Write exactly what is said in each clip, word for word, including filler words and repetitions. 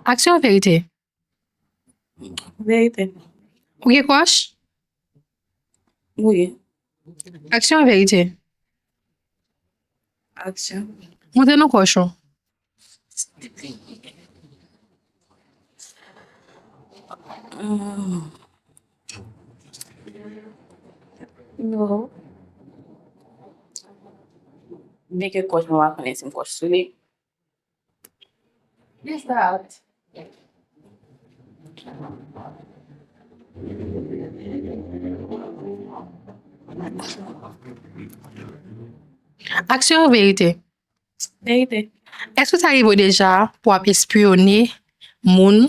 Aksyon ou verite? Verite. Ou gen crush? Wi. Aksyon ou verite? Aksyon. Montre nou crush ou. Hmm. Non. Byen ke crush mwen, m pa konnen si m crush sou li. Yes, that. Aksyon ou verite? Verite. Èske sa rive w deja pou w ap espyone moun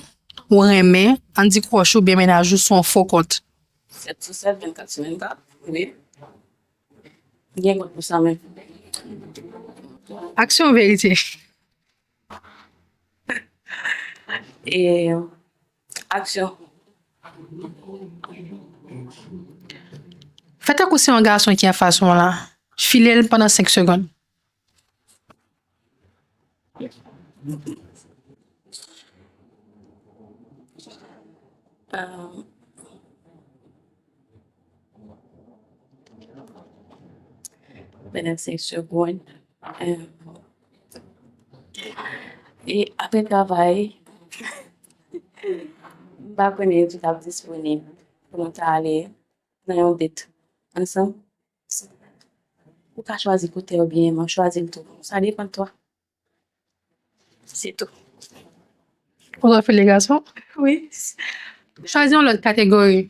ou renmen, ann di crush ou byen mennaj ou sou yon fo kont? Sèt sou sèt, vennkat sou vennkat, wi. Gen kont pou sa menm. Aksyon ou verite? E, aksyon. Fè tankou se yon gason ki anfas ou an la. File l pandan senk segonn. Euh, pandan senk segonn. Euh, e apre travay, m pa konnen si w t ap disponib pou nou ta ale nan yon date ansanm. Ou ka chwazi kote oubyen mwen chwazi l tou. Sa depann twa. Se tou. Ou ta file gason? Wi. Chwazi yon lòt kategori.